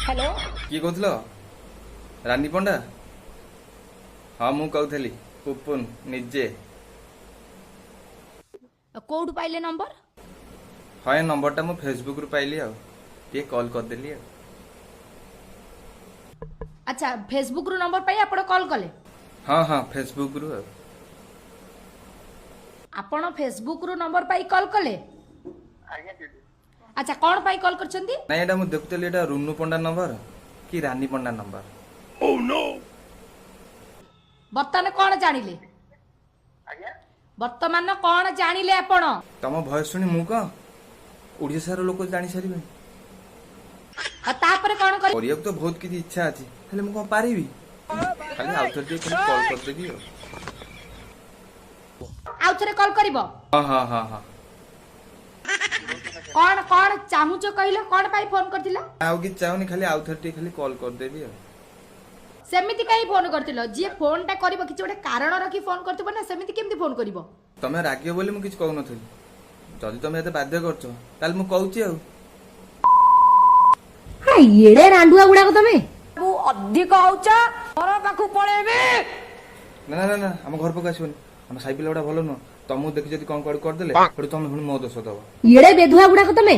Hello. କିଏ କହୁଥିଲ? ରାନୀ ପଣ୍ଡା? ହଁ, ମୁଁ କହୁଥିଲି, ପୁପୁନ ନିଜେ। କୋଉଠୁ ପାଇଲେ ନମ୍ବର? ହଁ, ଏ ନମ୍ବରଟା ମୁଁ ଫେସବୁକରୁ ପାଇଲି ଆଉ ଟିକେ କଲ୍ କରିଦେଲି ଆଉ। ଆଚ୍ଛା, ଫେସବୁକ ରୁ ନମ୍ବର ପାଇ ଆପଣ କଲ୍ କଲେ? ହଁ, ଫେସବୁକରୁ ଆଉ। ଆପଣ ଫେସବୁକ ରୁ ନମ୍ବର ପାଇ କଲ୍ କଲେ? ଆଚ୍ଛା, କଣ ପାଇଁ କଲ୍ କରିଛନ୍ତି? ନାଇଁ, ଏଇଟା ମୁଁ ଦେଖୁଥିଲି, ଏଇଟା ରୁନୁ ପଣ୍ଡା ନମ୍ବର କି ରାନୀ ପଣ୍ଡା ନମ୍ବର? ବର୍ତ୍ତମାନ କଣ ଜାଣିଲେ? ବର୍ତ୍ତମାନ କଣ ଜାଣିଲେ ଆପଣ? ତମ ଭଏସ ଶୁଣି ମୁଁ କଣ, ଓଡ଼ିଶାର ଲୋକ ଜାଣି ସାରିବେଣି। ଆଉ ତାପରେ କଣ କରିବେ? କରିବାକୁ ତ ବହୁତ କିଛି ଇଚ୍ଛା ଅଛି, ହେଲେ ମୁଁ କଣ ପାରିବି? ଖାଲି ଆଉଥରେ ଟିକେ ଖାଲି କଲ୍ କରିଦେବି ଆଉ। ଆଉ ଥରେ କଲ୍ କରିବ? ହଁ। କଣ କଣ ଚାହୁଁଛ କହିଲ? କଣ ପାଇଁ ଫୋନ କରିଥିଲ? ଆଉ କିଛି ଚାହୁଁନି, ଖାଲି ଆଉଥରେ ଟିକେ ଖାଲି କଲ୍ କରିଦେବି ଆଉ। ସେମିତି କାହିଁ ଫୋନ କରିଥିଲ? ଯିଏ ଫୋନ ଟା କରିବ, କିଛି ଗୋଟେ କାରଣ ରଖି ଫୋନ କରିଥିବ ନା। ସେମିତି କେମିତି ଫୋନ କରିବ? ତମେ ରାଗିବ ବୋଲି ମୁଁ କିଛି କହୁନଥିଲି। ଯଦି ତମେ ଏତେ ବାଧ୍ୟ କରୁଛ, ତାହେଲେ ମୁଁ କହୁଛି ଆଉ। ଏଡେ ରାଣ୍ଡୁଆ ଗୁଡାକ ତମେ। ଅଧିକ ହଉଛ, ଘର ପାଖକୁ ପଳେଇବି। ନା ନା ନା ନା, ଆମ ଘର ପାଖକୁ ଆସିବନି। ଆମ ସାହି ପିଲା ଗୁଡା ଭଲ ନୁହଁ। ତମକୁ ଦେଖି ଯଦି କଣ କୁଆଡେ କରିଦେଲେ, ସେଠୁ ତମେ ପୁଣି ମୋ ଦୋଷ ଦବ। ଏଡେ ବେଧୁଆ ଗୁଡାକ ତମେ।